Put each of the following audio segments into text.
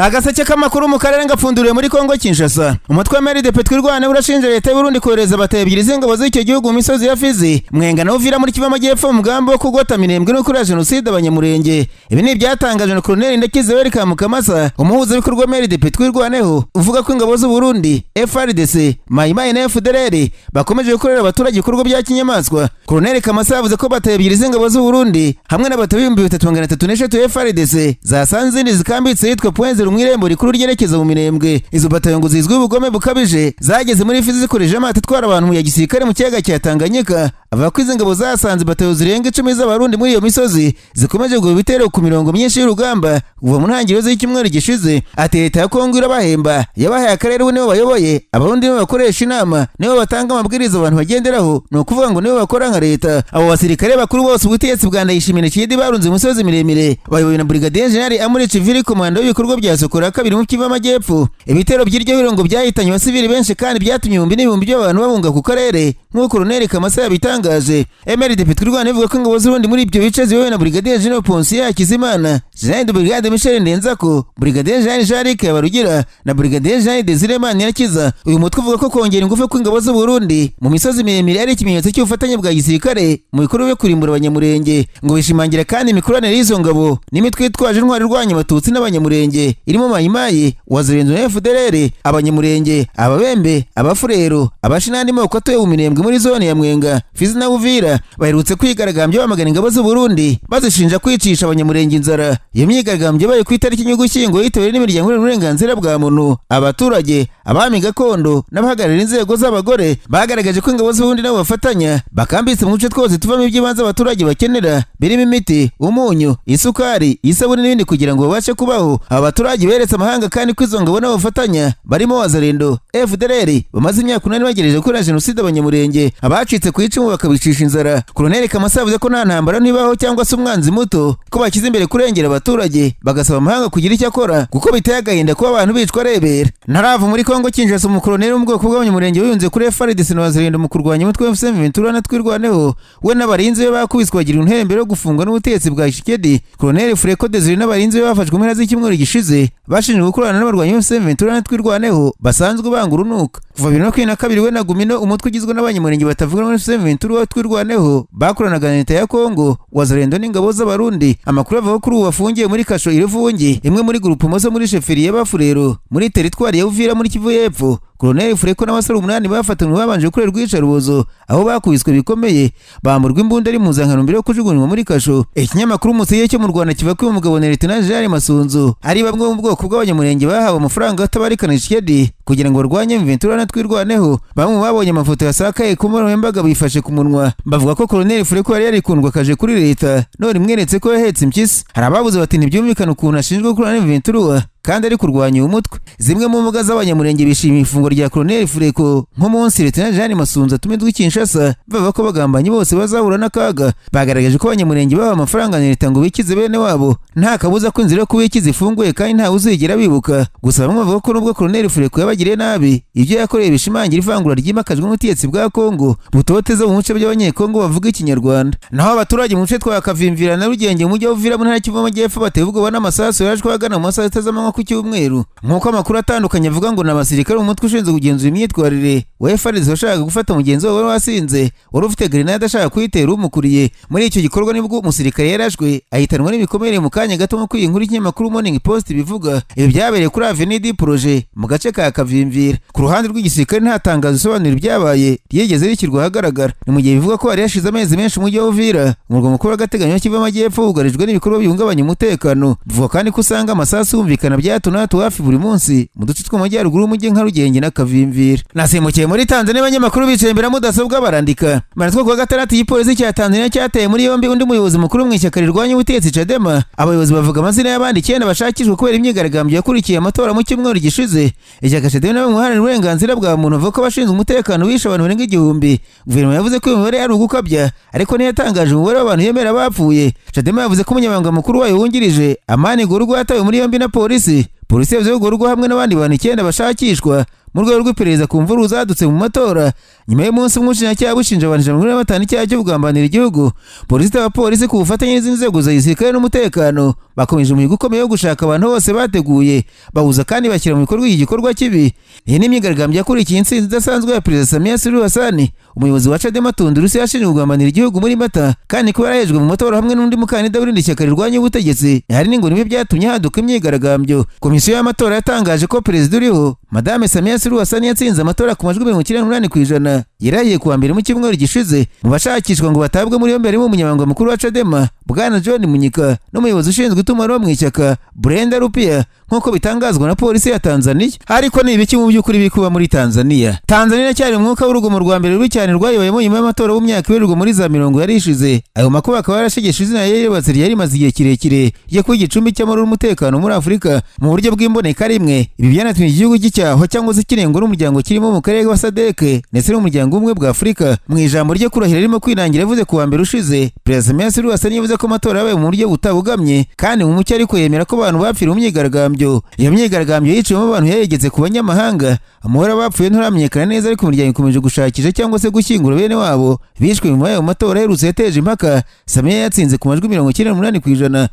Agaseke k'amakuru mu karere ngapfunduriwe muri Kongo Kinshasa. Umutwe wa MRDP Twirwaneho urashinja leta y'Uburundi kohereza batayo ebyiri z'ingabo z'icyo gihugu mu misozi ya Fizi, Mwenga na Uvira muri Kivu y'Amajyepfo mu mugambi wo kugota Minembwe no kurira jenoside Abanyamurenge. Ibi ni ibyatangajwe na Colonel Ndakizeweri Kamukamasa, umuhuzabikorwa wa MRDP Twirwaneho, uvuga ko ingabo z'u Burundi, FARDC, Mayi-Mayi na FDLR bakomeje gukorera abaturage ibikorwa bya kinyamaswa. Colonel Kamasa yavuze ko batayo ebyiri z'ingabo z'u Burundi hamwe na batayo 3303 FARDC zasanze izindi zikambitse yitwa Point Zero mu irembo rikuru ryerekeza mu Minembwe. Izo batayo ngo zizwiho ubugome bukabije, zageze muri Fizi zikoresheje amato atwara abantu ya gisirikare mu kiyaga cya Tanganyika. Avuga ko izi ngabo zasanze batayo zirenga 10 z'Abarundi muri iyo misozi zikomeje kugaba ibitero ku mirongo myinshi y'urugamba kuva mu ntangiriro z'icyumweru gishize. Ati leta ya Kongo irabahemba, yabahaye akarere, ubu nibo bayoboye, Abarundi nibo bakoresha inama, nibo batanga amabwiriza abantu bagenderaho, ni ukuvuga ngo nibo bakora nka leta. Abo basirikare bakuru bose ubutegetsi bwa Ndayishimiye Kidi barunze imisozi miremire, bayobowe na Brigadier General Amuri Civili, komanda w'ibikorwa bya Sokola kabiri mu Kivu y'Amajyepfo. Ibitero by'iryo huriro ngo byahitanye abasivili benshi kandi byatumye ibihumbi n'ibihumbi by'abantu bahunga ku karere, nk'uko Colonel Kamasa yabitangaje. MRDP Twirwaneho ivuga ko ingabo z'Uburundi muri ibyo bice ziyobowe na Brigadier General Ponsier Hakizimana, General de Brigade Michel Ndenzako, Brigadier General Jean-Luc Habarugira na Brigadier General Desire Manirakiza. Uyu mutwe uvuga ko kongera ingufu kw'ingabo z'u Burundi mu misozi miremire ari ikimenyetso cy'ubufatanye bwa gisirikare mu bikorwa byo kurimbura Abanyamurenge. Ngo bishimangira kandi imikoranire y'izo ngabo n'imitwe yitwaje intwaro irwanya Abatutsi n'Abanyamurenge irimo Mayimayi, Wazalendo na FDLR. Abanyamurenge, Ababembe, Abafurero, Abashi n'andi moko atuye mu Minembwe muri zone ya Mwenga, Fizi na Uvira baherutse kwigaragambya bamagana ingabo z'u Burundi, bazishinja kwicisha Abanyamurenge inzara. Iyo myigaragambyo yabaye ku itariki y'Ugushyingo, yitabiriwe n'imiryango iharanira uburenganzira bwa muntu, abaturage, abami gakondo n'abahagarariye inzego z'abagore. Bagaragaje ko ingabo z'Uburundi nabo bafatanya bakambitse mu duce twose tuvamo iby'ibanze abaturage bakenera, birimo imiti, umunyu, isukari, isabune n'ibindi, kugira ngo babashe kubaho. Aba baturage beretse amahanga kandi ko izo ngabo nabo bafatanya barimo Wazalendo, FDLR bamaze imyaka 8 bagerageje gukora jenoside Abanyamurenge, abacitse ku icumu bakabicisha inzara. Colonel Kamasa yavuze ko nta ntambara ntibaho cyangwa se umwanzi muto, ko bashyize imbere kurengera abaturage, bagasaba amahanga kugira icyo akora kuko biteye agahinda kuba abantu bicwa arebera. Ntarava muri Kongo Kinshasa, umukoloneli wo mu bwoko bw'Abanyamurenge wiyunze kuri FARDC na Wazalendo mu kurwanya umutwe wa M23 na Twirwaneho, we n'abarinzi be bakubiswe bagira intembero yo gufungwa n'ubutegetsi bwa Tshisekedi. Colonel Fureko Desire n'abarinzi be bafashwe mu mpera z'icyumweru gishize, bashinjwe gukorana n'abarwanyi ba M23 na Twirwaneho basanzwe banga urunuka. Kuva 2022, we na Gumino, umutwe ugizwe n'Abanyamurenge batavuga muri M23 wa Twirwaneho, bakoranaga na leta ya Kongo, Wazalendo n'ingabo z'Abarundi. Amakuru avuga ko kuri ubu bafungiye muri kasho Iruvungi, imwe muri groupement zo muri chefferie y'Abafurero muri teritwari ya Uvira muri Kivu y'Epfo. Colonel Fureko n'abasore 8 bafatanywe babanje gukorerwa iyicarubozo, aho bakubiswe bikomeye, bamburwa imbunda ari impuzankano mbere yo kujugunywa muri kasho. Ikinyamakuru Umuseke cyo mu Rwanda kivuga ko uyu mugabo na Lieutenant General Masunzu ari bamwe mu bwoko bw'Abanyamurenge bahawe amafaranga atabarika na Tshisekedi kugira ngo barwanye M23 na Twirwaneho. Bamwe mu babonye amafoto yasakaye ku mbuga nkoranyambaga bifashe ku munwa, bavuga ko Colonel Fureko yari yarikundwa kaje kuri leta none imweretse ko yahetse impyisi. Hari ababuze bati ntibyumvikana ukuntu ashinjwa gukorana na M23 kandi ari kurwanya uyu mutwe. Zimwe mu mbuga z'Abanyamurenge bishimiye ifungwa rya Colonel Fureko nk'umunsi Lieutenant Jean Masunzu atumizwa i Kinshasa, bavuga ko abagambanyi bose bazahura n'akaga. Bagaragaje ko Abanyamurenge bahawe amafaranga na leta ngo bikize bene wabo, nta kabuza ko inzira yo kubikiza ifunguye kandi ntawe uzigera bibuka. Gusa bamwe bavuga ko nubwo Colonel Fureko yabagiriye nabi, ibyo yakoreye bishimangira ivangura ryimakajwe n'ubutegetsi bwa Kongo butoteza mu bice by'Abanyekongo bavuga Ikinyarwanda. Naho abaturage mu bice twa Kavimvira na Rugenge mu mujyi wa Uvira mu ntara y'Kivu y'Amajyepfo batewe ubwoba n'amasasu yarashwe ahagana mu masaha 6 z'amanywa ku cyumweru. Nk'uko amakuru atandukanye avuga, ngo ni abasirikare mu mutwe ushinzwe kugenzura imyitwarire wa FARDC washakaga gufata mugenzi wabo wari wasinze, wari ufite grenade, ashaka kuyitera umukuriye. Muri icyo gikorwa nibwo umusirikare yarashwe ahitanwa n'ibikomere mu kanya gato, nk'uko iyi nkuru y'ikinyamakuru Morning Post bivuga. Ibi byabereye kuri Avenue du Projet mu gace ka Kavimvira. Ku ruhande rw'igisirikare nta tangazo isobanura ibyabaye ryigeze rishyirwa ahagaragara. Ni mu gihe bivuga ko hari hashize amezi menshi umujyi wa Uvira, umurwa mukuru w'agateganyo wa Kivu y'Amajyepfo, wugarijwe n'ibikorwa bihungabanya umutekano. Bivuga kandi ko usanga amasasu yumvikana bya hato na hato hafi buri munsi mu duce two mu majyaruguru y'umujyi nka Rugenge na Kavimvira. Nasimbukiye muri Tanzania, abanyamakuru bicaye imbere ya mudasobwa barandika. Manitswe kuwa gatandatu, igipolisi cya Tanzania cyateye muri yombi undi muyobozi mukuru mu ishyaka rirwanya ubutegetsi Chadema. Abayobozi bavuga amazina y'abandi 9 bashakishwa kubera imyigaragambyo yakurikiye amatora mu cyumweru gishize. Ishyaka Chadema na bamwe baharanira uburenganzira bwa muntu bavuga ko abashinzwe umutekano bishe abantu barenga 1000. Guverinoma yavuze ko iyo mibare ari ugukabya, ariko ntiyatangaje umubare w'abantu yemera bapfuye. Chadema yavuze ko umunyamabanga mukuru wayo wungirije Amani Gorugwa yatawe muri yombi na polisi. Polisi yavuze ko Gorugwa hamwe n'abandi bantu 9 bashakishwa mu rwego rw'iperereza ku mvururu zadutse mu matora. Nyuma y'umunsi umwe ubushinjacyaha bushinja abantu 145 icyaha cyo kugambanira igihugu, polisi, abapolisi ku bufatanye n'izindi nzego za gisirikare n'umutekano bakomeje umuhigo ukomeye wo gushaka abantu bose bateguye, bahuza kandi bashyira mu bikorwa iki gikorwa kibi. Iyi ni imyigaragambyo yakurikiye intsinzi idasanzwe ya Perezida Samia Suluhu Hassan. Umuyobozi wa Chadema Tundu Lissu yashinjwe kugambanira igihugu muri Mata, kandi kuba yarahejwe mu matora hamwe n'undi mukandida w'irindi shyaka rirwanya ubutegetsi hari n'ingo nibyo byatumye haduka imyigaragambyo. Komisiyo y'amatora yatangaje ko perezida uriho, Madame Samia Suluhu Hassan, yatsinze amatora ku majwi 98%. Yarahiye kuwa mbere mu cyumweru gishize. Mu bashakishwa ngo batabwe muri yombi harimo umunyamabanga mukuru wa Chadema, Bwana John Mnyika, n'umuyobozi ushinzwe itumanaho mu ishyaka, Brenda Rupia, nk'uko bitangazwa na polisi ya Tanzania. Ariko ni ibiki mu by'ukuri biri kuba muri Tanzania? Tanzania iracyari umwuka w'urugomo rwa mbere rubi cyane rwayoboyemo nyuma y'amatora w'umyaka ibarirwa muri za mirongo yari ishize. Ayo makuba akaba yarashegeshe izina yubatse ryari rimaze igihe kirekire ryo kuba igicumbi cy'amahoro n'umutekano muri Afurika mu buryo bw'imboneka rimwe. Ibi byanatumye igihugu gicyaho cyangwa se kinengwa n'umuryango kirimo mu karere wa SADC ndetse n'umuryango w'ubumwe bwa Afurika. Mu ijambo ryo kurahira ririmo kwinangira yavuze kuwa mbere ushize, Perezida Samia Suluhu Hassan yavuze ko amatora yabaye mu buryo butabugamye kandi mu mucyo, ariko yemera ko abantu bapfiriye mu myigaragambyo. Iyo myigaragambyo yiciwemo abantu yayegetse ku banyamahanga. Umubare w'abapfuye nturamenyekana neza, ariko imiryango ikomeje gushakisha cyangwa se gushyingura bene wabo bishwe nyuma y'ayo matora aherutse yateje impaka. Samia yatsinze ku majwi 98%.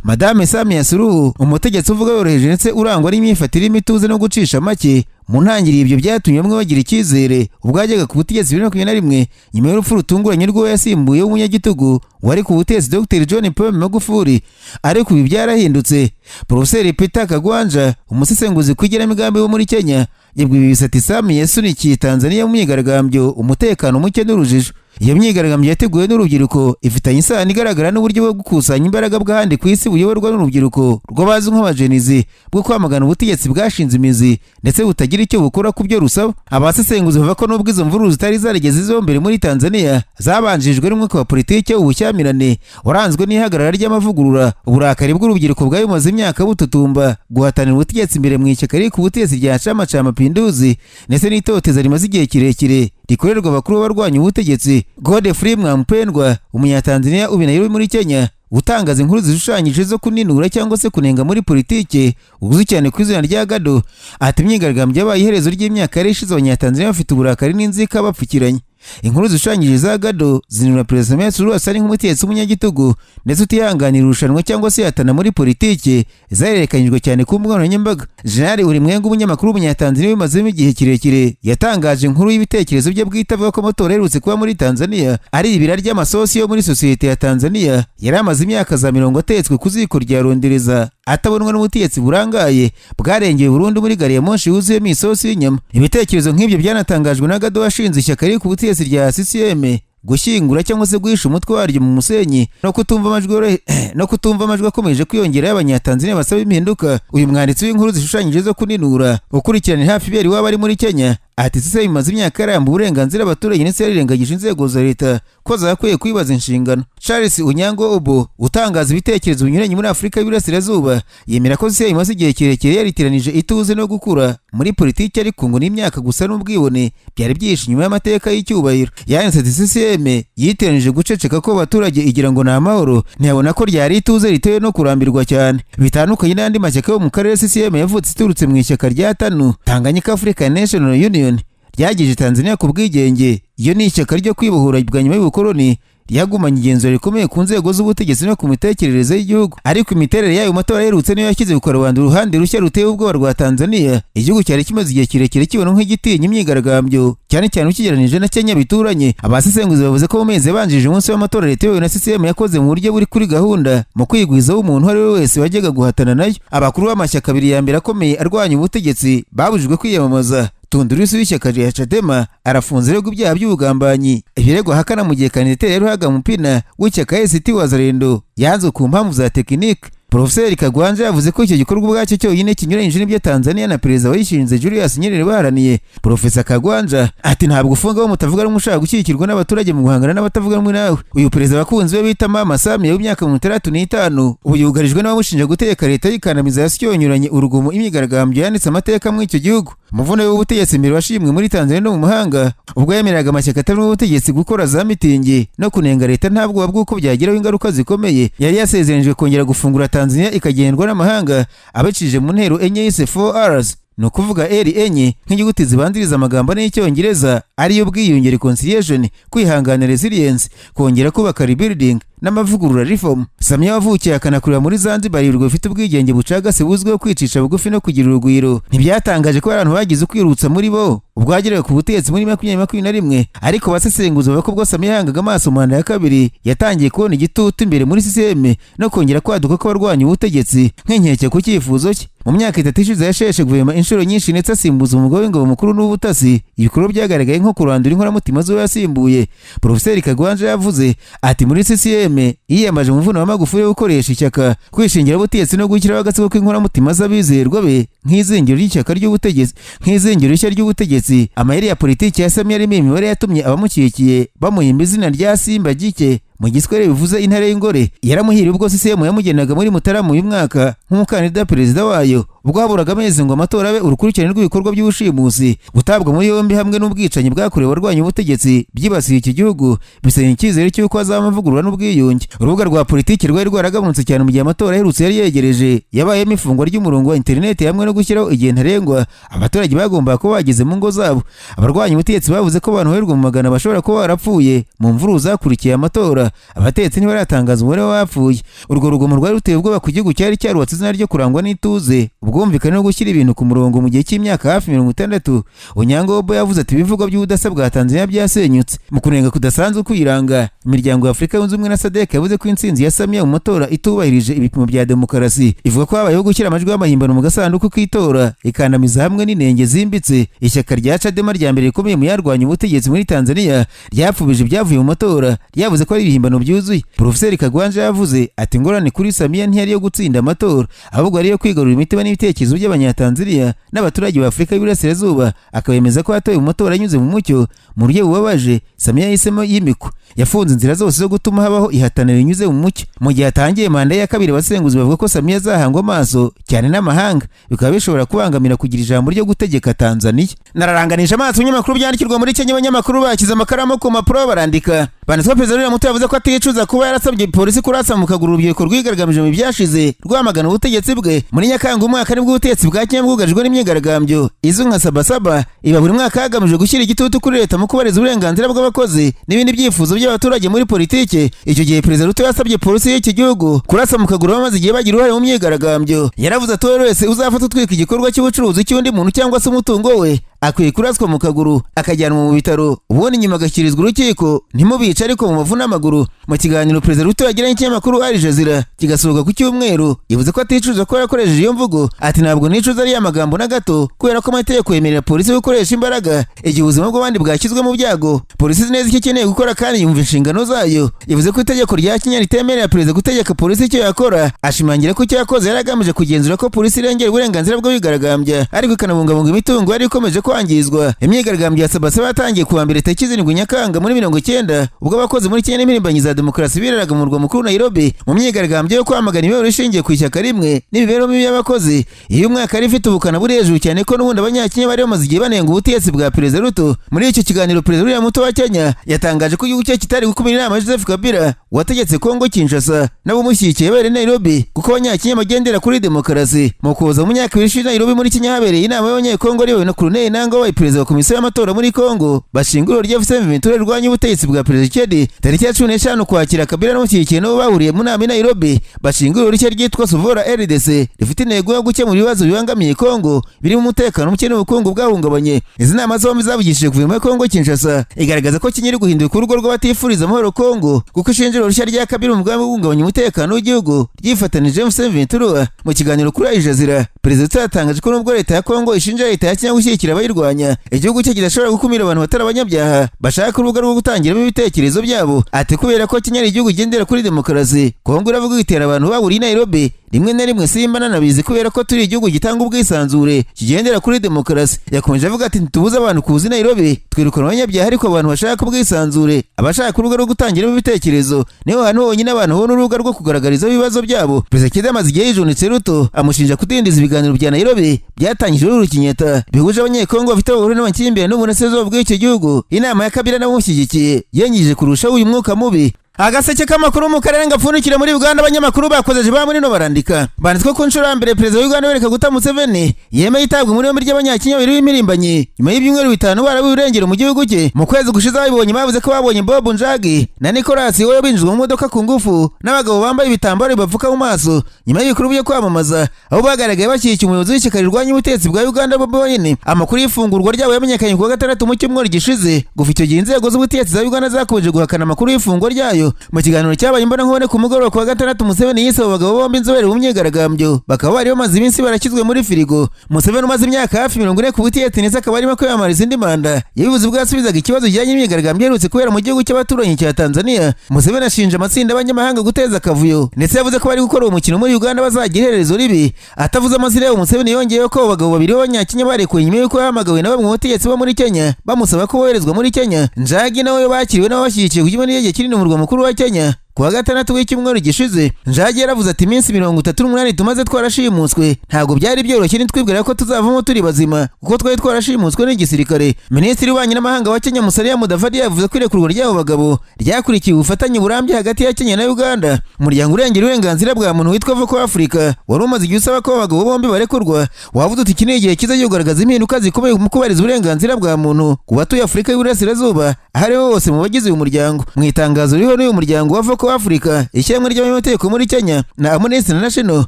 Madame Samia Suluhu, umutegetsi uvuga yoroheje ndetse urangwa n'imyifatire y'imituze no gucisha make, mu ntangiriro ibyo byatumye bamwe bagira icyizere ubwo yajyaga ku butegetsi 2021 nyuma y'urupfu rutunguranye rw'uwo yasimbuye w'umunyagitugu wari ku butegetsi, Dr John Pombe Magufuli. Ariko ibi byarahindutse. Profeseri Peter Kagwanja, umusesenguzi ku igenamigambi wo muri Kenya, yabwiye ibisati Samia yasunikiye Tanzania mu myigaragambyo, umutekano muke n'urujijo. Iyo myigaragambyo yateguwe n'urubyiruko ifitanye isano igaragara n'uburyo bwo gukusanya imbaraga bw'ahandi ku isi buyoborwa n'urubyiruko rw'abazwi nk'aba Gen Z, bwo kwamagana ubutegetsi bwashinze imizi ndetse butagira icyo bukora ku byo rusaba. Abasesenguzi bavuga ko nubwo izo mvururu zitari zarigeze zibaho mbere muri Tanzania, zabanjirijwe n'umwuka wa politiki w'ubushyamirane waranzwe n'ihagarara ry'amavugurura, uburakari bw'urubyiruko bwari bumaze imyaka bututumba, guhatanira ubutegetsi imbere mu ishyaka riri ku butegetsi rya Chama cha Mapinduzi, ndetse n'itoteza rimaze igihe kirekire rikorerwa abakuru b'abarwanya ubutegetsi. Godfrey Mwampendwa, umunyatanzania uba Nairobi muri Kenya, utangaza inkuru zishushanyije zo kuninura cyangwa se kunenga muri politike, uzwi cyane ku izina rya Gado, ati imyigaragambyo yabaye iherezo ry'imyaka yari ishize abanyatanzania bafite uburakari n'inzika bapfukiranye. Inkuru zishushanyije za Gado zinura Perezida Samia Suluhu Hassan nk'umutegetsi w'umunyagitugu ndetse utihanganira irushanwa cyangwa se yatana muri politike. Zahererekanyijwe cyane ku mbuga nkoranyambaga. Jenerali Ulimwengu, umunyamakuru w'umunyatanzania wimazemo igihe kirekire, yatangaje inkuru y'ibitekerezo bye bwite avuga ko amatora aherutse kuba muri Tanzania ari ibira ry'amasosi yo muri sosiyete ya Tanzania yari amaze imyaka za mirongo atetswe ku ziko rya rondereza, atabonwa n'ubutegetsi burangaye bwarengeye burundu muri gari ya moshi yuzuyemo isosi y'inyama. Ibitekerezo nk'ibyo byanatangajwe na Gado washinze ishyaka riri ku butegetsi rya CCM. Gushyingura cyangwa se guhisha umutwe waryo mu musenyi no kutumva amajwi akomeje kwiyongera y'abanyatanzania basaba impinduka. Uyu mwanditsi w'inkuru zishushanyije zo kuninura ukurikirana hafi ibera iwabo ari muri Kenya ati CCM imaze imyaka yaramba uburenganzira abaturage ndetse yarirengagije inzego za leta ko zagakwiye kwibaza inshingano. Charles Unyango Obo, utangaza ibitekerezo binyuranye muri Afurika y'Iburasirazuba, yemera ko CCM imaze igihe kirekire yaritiranije ituze no gukura muri politiki, ariko ngo n'imyaka gusa n'ubwibone byari byihishe inyuma y'amateka y'icyubahiro. Yanditse ati CCM yitiranije guceceka ko abaturage igira ngo ni amahoro, ntiyabona ko ryari ituze ritewe no kurambirwa cyane. Bitandukanye n'andi mashyaka yo mu karere, CCM yavutse iturutse mu ishyaka rya TANU, Tanganyika African National Union, ryagejeje Tanzania ku bwigenge. Iyo ni ishyaka ryo kwibohora bwa nyuma y'ubukoloni ryagumanye igenzura rikomeye ku nzego z'ubutegetsi no ku mitekerereze y'igihugu. Ariko imiterere y'ayo matora aherutse niyo yashyize ku karubanda uruhande rushya ruteye ubwoba rwa Tanzania, igihugu cyari kimaze igihe kirekire kibona nk'igitinya imyigaragambyo, cyane cyane ukigereranije na Kenya bituranye. Abasesenguzi bavuze ko mu mezi yabanjirije umunsi w'amatora, leta iyobowe na CCM yakoze mu buryo buri kuri gahunda mu kwigwizaho umuntu uwo ari we wese wajyaga guhatana nayo. Abakuru b'amashyaka abiri ya mbere akomeye arwanya ubutegetsi babujijwe kwiyamamaza. Tundu Lissu w'ishyaka rya Chadema arafunze aregwa ibyaha by'ubugambanyi, ibirego ahakana, mu gihe kandidatire ya Luhaga Mpina w'ishyaka ACT Wazalendo yanzwe ku mpamvu za tekinike. Profeseri Kagwanja yavuze ko icyo gikorwa ubwacyo cyonyine kinyuranyije n'ibyo Tanzania na perezida wayishinze Julius Nyerere baharaniye. Profesa Kagwanja ati ntabwo ufunga abo mutavuga rumwe ushaka gushyigikirwa n'abaturage mu guhangana n'abatavuga rumwe nawe. Uyu perezida abakunzi be bita Mama Samia w'imyaka 65 ubu yugarijwe n'abamushinja guteka leta yikandamiza yasyonyuranye urugomo imyigaragambyo yanditse amateka muri icyo gihugu. Umuvuno w'ubutegetsi mbere washimwe muri Tanzania no mu mahanga ubwo yemereraga amashyaka atari ubutegetsi gukora za mitingi no kunenga leta nta bwoba bw'uko byagiraho ingaruka zikomeye. Yari yasezeranijwe kongera gufungura Tanzania ikagendwa n'amahanga abicishije mu ntero enye yise 4Rs. ni ukuvuga R enye nk'inyuguti zibanziriza amagambo ane y'Icyongereza ariyo ubwiyunge, reconciliation, kwihangana, resilience, kongera kubaka, rebuilding, n'amavugurura, reform. Samia wavukiye akanakurira muri Zanzibar, ibirwa bifite ubwigenge bucagase, buzwiho kwicisha bugufi no kugira urugwiro. Ntibyatangaje ko abantu bagize ukwirutsa muri bo ubwo yageraga ku butegetsi muri 2021, ariko abasesenguzi bavuga ko ubwo Samia yahangaga amaso manda ya kabiri, yatangiye kubona igitutu imbere muri CCM no kongera kwaduka kw'abarwanya ubutegetsi nk'inkeke ku cyifuzo cye. Mu myaka 3 ishize yasheshe guverinoma inshuro nyinshi, ndetse asimbuza umugaba w'ingabo mukuru n'ubutasi, ibikorwa byagaragaye nko kurandura inkoramutima z'uwo yasimbuye. Profeseri Kagwanja yavuze ati: "Muri CCM yiyambaje umuvuno wa Magufuli wo gukoresha ishyaka, kwishingira ubutegetsi no gushyiraho agatsiko k'inkoramutima z'abizerwa be nk'izingiro ry'ishyaka ry'ubutegetsi, nk'izingiro rishya ry'ubutegetsi." Amayeri ya politiki ya Samia arimo imibare yatumye abamushyigikiye bamuhimba izina rya Simba Jike, mu Giswahili bivuze intare y'ingore. Yaramuhiriye ubwo CCM yamugenaga muri Mutarama uyu mwaka nk'umukandida perezida wayo, ubwo haburaga amezi ngo amatora abe. Urukurikirane rw'ibikorwa by'ubushimusi, gutabwa muri yombi hamwe n'ubwicanyi bwakorewe abarwanya ubutegetsi byibasiye iki gihugu, bisenya icyizere cy'uko hazaba amavugurura n'ubwiyunge. Urubuga rwa politiki rwari rwaragabanutse cyane mu gihe amatora aherutse yari yegereje, yabayemo ifungwa ry'umurongo wa interineti hamwe no gushyiraho igihe ntarengwa abaturage bagombaga kuba bageze mu ngo zabo. Abarwanya ubutegetsi bavuze ko abantu babarirwa mu magana bashobora kuba barapfuye mu mvururu zakurikiye amatora. Abategetsi ntibaratangaza umubare w'abapfuye. Urwo rugomo rwari ruteye ubwoba ku gihugu cyari cyarubatse izina ryo kurangwa n'ituze, ubwumvikane no gushyira ibintu ku murongo mu gihe cy'imyaka hafi 60. Onyango Obbo yavuze ati: "Ibivugwa by'ubudasa bwa Tanzania byasenyutse." Mu kunenga kudasanzwe kwiranga, imiryango ya Afurika Yunze Ubumwe na SADC yavuze ko intsinzi ya Samia mu matora itubahirije ibipimo bya demokarasi. Ivuga ko habayeho gushyira amajwi y'amahimbano mu gasanduku k'itora, ikandamiza hamwe n'inenge zimbitse. Ishyaka rya Chadema, rya mbere rikomeye mu yarwanya ubutegetsi muri Tanzania, ryapfubije ibyavuye mu matora, ryavuze ko ari ibihimbano byuzuye. Profeseri Kagwanja yavuze ati: "Ingorane kuri Samia ntiyari iyo gutsinda amatora, ahubwo ari iyo kwigarurira imitima n'ibitekerezo by'Abanyatanzania n'abaturage ba Afurika y'Iburasirazuba, akabemeza ko yatowe mu matora anyuze mu mucyo." Mu buryo bubabaje, Samia yahisemo yimikwa yafunze inzira zose zo gutuma habaho ihatanira rinyuze mu mucyo. Mu gihe atangiye manda ye ya kabiri, abasenguzi bavuga ko Samia azahangwa amaso cyane n'amahanga, bikaba bishobora kubangamira kugira ijambo ryo gutegeka Tanzania. Nararanganije amaso ibinyamakuru byandikirwa muri Kenya. Abanyamakuru bashyize amakaramu ku mpapuro barandika, banditswe. Perezida William Ruto yavuze ko aticuza kuba yarasabye polisi kurasa mu kaguru urubyiruko rwigaragambije mu byashize rwamagana ubutegetsi bwe. Muri Nyakanga umwaka nibwo ubutegetsi bwa Kenya bwugarijwe n'imyigaragambyo izwi nka Sabasaba, iba buri mwaka hagamijwe gushyira igitutu kuri leta mu kubahiriza uburenganzira bw'abakozi n'ibindi byifuzo by'abaturage muri politiki. Icyo gihe Perezida Ruto yasabye polisi y'iki gihugu kurasa mu kaguru bamaze igihe bagira uruhare mu myigaragambyo. Yaravuze ati: "Uwo wese uzafata utwika igikorwa cy'ubucuruzi cy'undi muntu cyangwa se umutungo we akwiye kuraswa mu kaguru, akajyanwa mu bitaro, ubundi nyuma agashyikirizwa urukiko. Ntimubice, ariko mu mavu n'amaguru." Mu kiganiro Perezida Ruto yagiranye n'ikinyamakuru Al Jazeera kigasohoka ku cyumweru, yavuze ko aticuza ko yakoresheje iyo mvugo. Ati: "Ntabwo nicuza ariya magambo na gato, kubera ko amategeko yemerera polisi gukoresha imbaraga igihe ubuzima bw'abandi bwashyizwe mu byago. Polisi izi neza icyo ikeneye gukora kandi yumva inshingano zayo." Yavuze ko itegeko rya Kenya ritemerera perezida gutegeka polisi icyo yakora, ashimangira ko icyo yakoze yari agamije kugenzura ko polisi irengera uburenganzira bw'abigaragambya, ariko ikanabungabunga imitungo yari ikomeje kwangizwa. Imyigaragambyo ya Sabasaba yatangiye kuwa mbere tariki 7 Nyakanga muri 90, ubwo abakozi muri Kenya n'impirimbanyi za demokarasi biraraga mu murwa mukuru Nairobi mu myigaragambyo yo kwamagana imiyoborere ishingiye ku ishyaka rimwe n'imibereho mibi y'abakozi. Iyo umwaka yari ifite ubukana buri hejuru cyane, ko n'ubundi Abanyakenya bari bamaze igihe banenga ubutegetsi bwa Perezida Ruto. Muri icyo kiganiro, Perezida William Ruto wa Kenya yatangaje ko igihugu cye kitari gukumira inama ya Joseph Kabila wategetse Kongo Kinshasa n'abamushyigikiye bari Nairobi, kuko Abanyakenya bagendera kuri demokarasi. Mu kuza mu myaka 2 ishize, Nairobi muri Kenya habereye inama y'Abanyekongo iyobowe na Corneille Nangaa wabaye perezida wa komisiyo y'amatora muri Kongo, bashinga ihuriro rya AFC M23 rirwanya ubutegetsi bwa Perezida Tshisekedi. Tariki ya 15 Ukwakira, Kabila n'abamushyigikiye nabo bahuriye mu nama i Nairobi, bashinga ihuriro rishya ryitwa Sauvons la RDC, rifite intego yo gukemura ibibazo bibangamiye Kongo birimo umutekano muke n'ubukungu bwahungabanye. Izi nama zombi zavugishije guverinoma ya Kongo Kinshasa, igaragaza ko Kenya iri guhinduka urugo rw'abatifuriza amahoro Kongo, kuko ishinja uruhushya rya Kabila umugambi wo guhungabanya umutekano w'igihugu ryifatanije M 23. Mu kiganiro kuri Al Jazeera, Perezida Ruto yatangaje ko nubwo leta ya Kongo ishinja leta ya Kenya gushyigikira abayirwanya, igihugu cye kidashobora gukumira abantu batari abanyabyaha bashaka urubuga rwo gutangiramo ibitekerezo byabo. Ati: "Kubera ko Kenya ari igihugu kigendera kuri demokarasi, Kongo iravuga itera abantu baburiye i Nairobi. Rimwe na rimwe simba nanabizi, kubera ko turi igihugu gitanga ubwisanzure kigendera kuri demokarasi." Yakomeje avuga ati: "Ntitubuze abantu kuza i Nairobi, twirukana abanyabyaha, ariko abantu bashaka ubwisanzure, abashaka urubuga rwo gutangiramo ibitekerezo, niho hantu honyine abantu babona urubuga rwo kugaragarizaho ibibazo byabo." Perezida Kida amaze igihe yijunditse Ruto, amushinja kudindiza ibiganiro bya Nairobi byatangije Uhuru Kenyatta bihuje Abanyekongo bafite ubuhuru n'amakimbirane n'uburasirazuba bw'icyo gihugu. Inama ya Kabila n'abamushyigikiye yangije kurushaho uyu mwuka mubi. Agaseke k'amakuru mu karere gapfundikira muri Uganda. Abanyamakuru bakozeje ba muri no barandika, banditswe ku nshuro ya mbere Perezida wa Uganda Yoweri Kaguta Museveni yemeye itabwa muri yombi ry'Abanyakenya babiri b'impirimbanyi nyuma y'ibyumweru 5 barabuye irengero mu gihugu cye. Mu kwezi gushize, babibonye bavuze ko babonye Bob Njagi na Nicholas we binjizwa mu modoka ku ngufu n'abagabo bambaye ibitambaro bibapfuka mu maso nyuma y'ibikorwa byo kwamamaza, aho bagaragaye bashyigikiye umuyobozi w'ishyaka rirwanya ubutegetsi bwa Uganda, Bobi Wine. Amakuru y'ifungurwa ryabo yamenyekanye ku wa gatandatu mu cyumweru gishize. Gusa icyo gihe inzego z'ubutegetsi za Uganda zakomeje guhakana amakuru y'ifungwa ryayo. Mu kiganiro cyabaye imbonankubone ku mugoroba ku wa gatandatu, Museveni yise abo bagabo bombi inzobere mu myigaragambyo, bakaba bari bamaze iminsi barakizwe muri firigo. Museveni umaze imyaka hafi 40 ku butegetsi ndetse akaba arimo kwiyamamariza indi manda, yabivuze ubwo yasubizaga ikibazo kijyanye n'imyigaragambyo iherutse kubera mu gihugu cy'abaturanyi cya Tanzania. Museveni ashinja amatsinda y'abanyamahanga guteza akavuyo, ndetse yavuze ko bari gukora uwo mukino muri Uganda bazagira iherezo ribi. Atavuze amazina yabo, Museveni yongeyeho ko abo bagabo babiri b'Abanyakenya barekuwe nyuma y'uko yahamagawe na bamwe mu bategetsi bo muri Kenya bamusaba ko boherezwa muri Kenya. Njagi nawe bakiriwe n'ababashyigikiye ku kibuga cy'indege kinini mu murwa mukuru wa Kenya ku wa gatandatu w'icyumweru gishize. Njagi yaravuze ati: "Iminsi 38 tumaze twarashimuswe ntabwo byari byoroshye, ntitwibwira ko tuzavamo turi bazima kuko twari twarashimuswe n'igisirikare." Minisitiri w'ububanyi n'amahanga wa Kenya, Musalia Mudavadi, yavuze ko irekurwa ry'abo bagabo ryakurikiye ubufatanye burambye hagati ya Kenya na Uganda. Umuryango urengera uburenganzira bwa muntu witwa Vocal Africa wari umaze igihe usaba ko abagabo bombi barekurwa wavuze uti: "Iki ni igihe cyiza cyo kugaragaza impinduka zikomeye mu kubahiriza uburenganzira bwa muntu ku batuye Afurika y'Uburasirazuba aho ariho hose mu bagize uyu muryango." Mu itangazo ririho n'uyu muryango wa Vocal Africa, ishyirahamwe ry'abanyamategeko muri Kenya na Amnesty International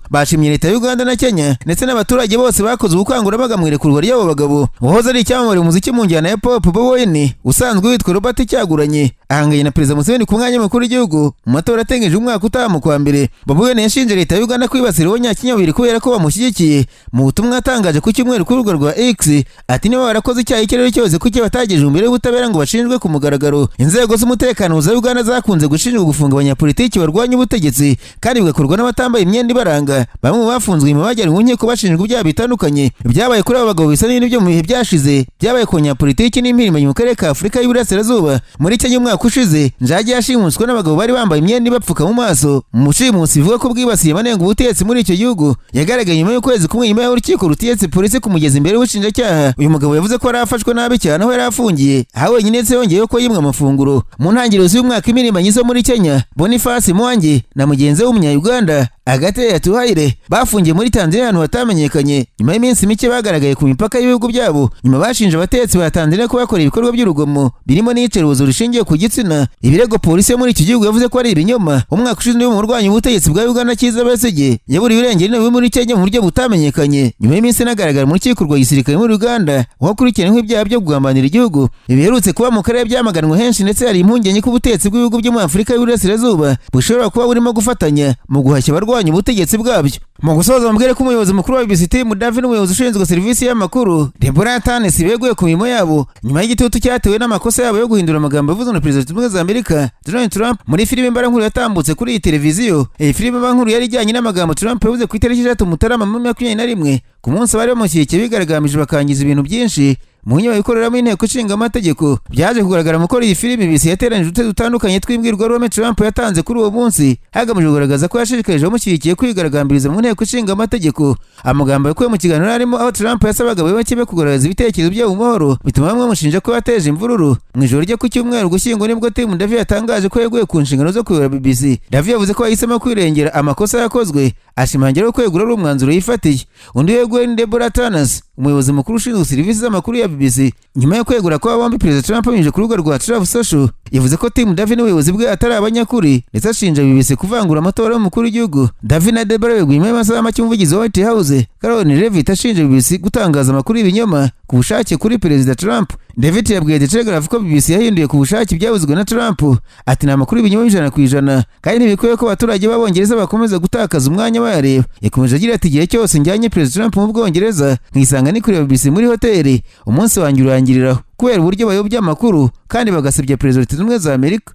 bashimye leta ya Uganda na Kenya ndetse n'abaturage bose bakoze ubukangurambaga mu irekurwa ry'abo bagabo. Uwahoze ari icyamamare mu muziki mu njyana ya pop, Bobi Wine, usanzwe witwa Robert Kyagulanyi, ahanganye na Perezida Museveni ku mwanya mukuru w'igihugu mu matora ateganyijwe umwaka utaha mu kwa mbere. Bobi Wine yashinje leta ya Uganda kwibasira Abanyakenya babiri kubera ko bamushyigikiye. Mu butumwa yatangaje ku cyumweru ku rubuga rwa X, ati: "Niba barakoze icyaha icyo ari cyo cyose, kuki batagejejwe imbere y'ubutabera ngo bashinjwe ku mugaragaro?" Inzego z'umutekano za Uganda zakunze gushinjwa gufunga abanyapolitiki barwanya ubutegetsi kandi bigakorwa n'abatambaye imyenda ibaranga. Bamwe mu bafunzwe nyuma bajyanwe mu nkiko bashinjwa ibyaha bitandukanye. Ibyabaye kuri abo bagabo bisa n'ibindi byo mu bihe byashize byabaye ku banyapolitiki n'impirimbanyi mu karere ka Afurika y'Iburasirazuba. Muri Kenya umwaka ushize, Njagi yashimuswe n'abagabo bari bambaye imyenda ibapfuka mu maso mu bushimusi bivuga ko bwibasiye abanenga ubutegetsi muri icyo gihugu. Yagaragaye nyuma y'ukwezi kumwe nyuma y'aho urukiko rutegetse polisi kumugeza imbere y'ubushinjacyaha. Uyu mugabo yavuze ko yari afashwe nabi cyane aho yari afungiye aho wenyine, ndetse yongeyeho ko yimwe amafunguro. Mu ntangiriro z'uyu mwaka, impirimbanyi zo muri Kenya Boniface Mwangi na mugenzi we w'Umunya-Uganda Agathe Atuhaire bafungiye muri Tanzania ahantu hatamenyekanye. Nyuma y'iminsi mike bagaragaye ku mipaka y'ibihugu byabo. Nyuma bashinje abategetsi ba Tanzania ko bakora ibikorwa by'urugomo birimo n'iyicarubozo rishingiye ku gitsina, ibirego polisi yo muri iki gihugu yavuze ko ari ibinyoma. Umwaka ushize, undi mu murwanyi ubutegetsi bwa Uganda, Kizza Besigye, yaburiwe irengero nawe muri Kenya mu buryo butamenyekanye. Nyuma y'iminsi inagaragara mu rukiko rwa gisirikare muri Uganda aho akurikiranyweho ibyaha byo kugambanira igihugu. Ibiherutse kuba mu karere byamaganwe henshi, ndetse hari impungenge ko ubutegetsi bw'ibihugu byo muri Afurika y'Uburasirazuba bushobora kuba burimo gufatanya mu guhashya abarwanya ubutegetsi bwabyo. Mu gusoza, mubwire ko umuyobozi mukuru wa BBC Tim Davie n'umuyobozi ushinzwe serivisi y'amakuru Deborah Turness beguye ku mirimo yabo nyuma y'igitutu cyatewe n'amakosa yabo yo guhindura amagambo yavuzwe na Perezida wa Leta Zunze Ubumwe za Amerika Donald Trump muri filime mbarankuru yatambutse kuri iyi televiziyo. Iyi filime mbarankuru yari ijyanye n'amagambo Trump yavuze ku itariki 3 Mutarama muri 21, ku munsi bari bamushyigikiye bigaragambije bakangiza ibintu byinshi mu nyubako ikoreramo inteko ishinga amategeko. Byaje kugaragara mu gukora iyi filime, BBC yateranyije uduce dutandukanye tw'imbwirwaruhame Trump yatanze kuri uwo munsi, hagamijwe kugaragaza ko yashishikarije abamushyigikiye kwigaragambiriza mu nteko ishinga amategeko. Amagambo yakuwe mu kiganiro arimo aho Trump yasabaga abayoboke be kugaragaza ibitekerezo byabo mu mahoro, bituma bamwe bamushinja ko yateje imvururu. Mu ijoro ryo ku cyumweru Gushyingo nibwo Tim Davie yatangaje ko yeguye ku nshingano zo kuyobora BBC. Davie yavuze ko yahisemo kwirengera amakosa yakozwe, ashimangira ko kwegura ari umwanzuro yifatiye. Undi weguye ni Deborah Turness, umuyobozi mukuru ushinzwe serivisi z'amakuru ya BBC. Nyuma yo kwegura kwa bombi, Perezida Trump abinyujije ku rubuga rwa Truth Social yavuze ko Tim Davie n'ubuyobozi bwe atari abanyakuri, ndetse ashinja BBC kuvangura amatora y'umukuru w'igihugu. Davie na Deborah beguye nyuma y'amasaha make umuvugizi wa White House Karoline Leavitt ashinja BBC gutangaza amakuru y'ibinyoma ku bushake kuri Perezida Trump. Leavitt yabwiye The Telegraph ko BBC yahinduye ku bushake ibyavuzwe na Trump. Ati: "Ni amakuru y'ibinyoma 100%, kandi ntibikwiye ko abaturage b'Abongereza bakomeza gutakaza umwanya bayareba." Yakomeje agira ati: "Igihe cyose njyanye Perezida Trump mu Bwongereza nkisanga ni kureba BBC muri hoteli, umunsi wanjye urangiriraho kubera uburyo bayobya amakuru kandi bagasebya Perezida wa Leta Zunze Ubumwe za Amerika."